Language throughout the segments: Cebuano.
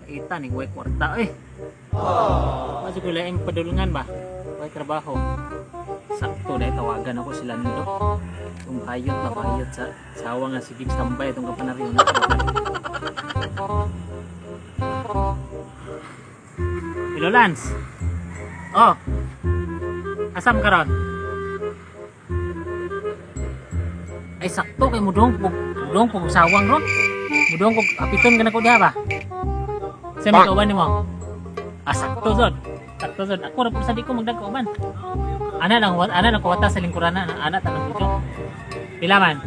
Ita ni way kwarta eh. Wa ko laing padulngan ba? Way trabaho. Sakto dahil tawagan ako sila nito. Itong hayot ba hayot sa sawa nga sige standby itong kapanaryo na. Hello Lance. Oh. Asam karon? Ay sakto kay mudong kog sawang ron. Mudong kog apiton ka na ko diha ba? Sa may kauban nimo? Ah, sakto zon. Sakto zon. Ako ra pud sa di ko magdag kauban. Ana lang kuwata sa lingkuran na ana tanang video. Pila man?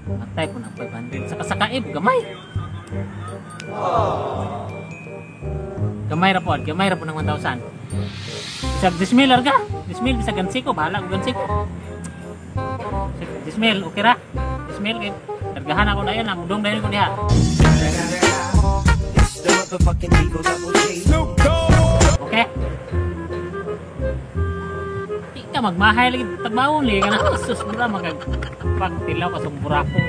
Matay ko ng 500 sa kasakaib gamay. Gamay ra pod, gamay ra pod ng 1,000. Bisag 10,000 larga. 10,000 bisag gansiko, bahala ko gansiko. 10,000 okay ra. 10,000 kay kargahan ako na yan, ang udong dayon ko diha. Okay. Di ka magmahay lagi tagbawon lagi ka na. Sus, mura magpagtilaw ka sa burako.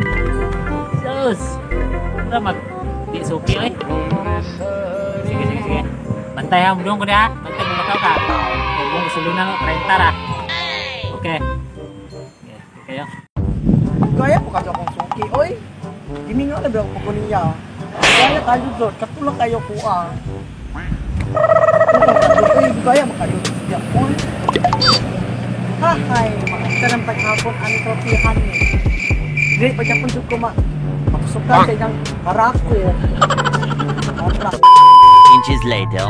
Sus. Mura mag di suki oy. Sige sige sige. Bantay ha, mudong ko diha. Bantay mo makaw ka. Kung gasolina 30 ra. Okay. Yeah, kayo. Gaya po kasi akong suki, oy. Gimingaw na ba ako niya? Gaya kayo doon, katulak kayo kuha. Uy, gaya makayo siya, oy. Hahay, makita ng paghapon ang tropihan ni. Hindi, paghapon doon ko mapasukan sa inyang karako. Inches later.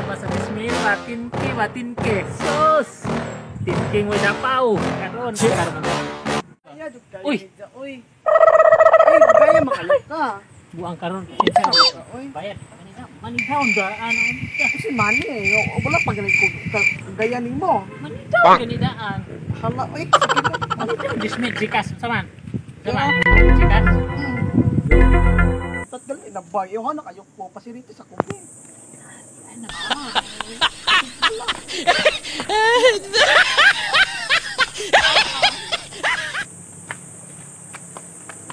Basta 10,000, matinke, matinke. Sus! Tinking with a pau. Karon, karon. Uy! Uy! Uy, gaya makayo ka. Buang karon. Uy. Bayad. Manitaw daan. Kasi mani eh. Wala pa galing ko gaya nimo. Manitaw ganidaan. Hala, uy, sakit na. Manitaw 10,000 Gcash saman. Saman. Gcash. Tatgal na ba? Iwan na kayo ko pasirito sa kubi. Ano?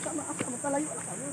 Sama asa mo kalayo na kayo.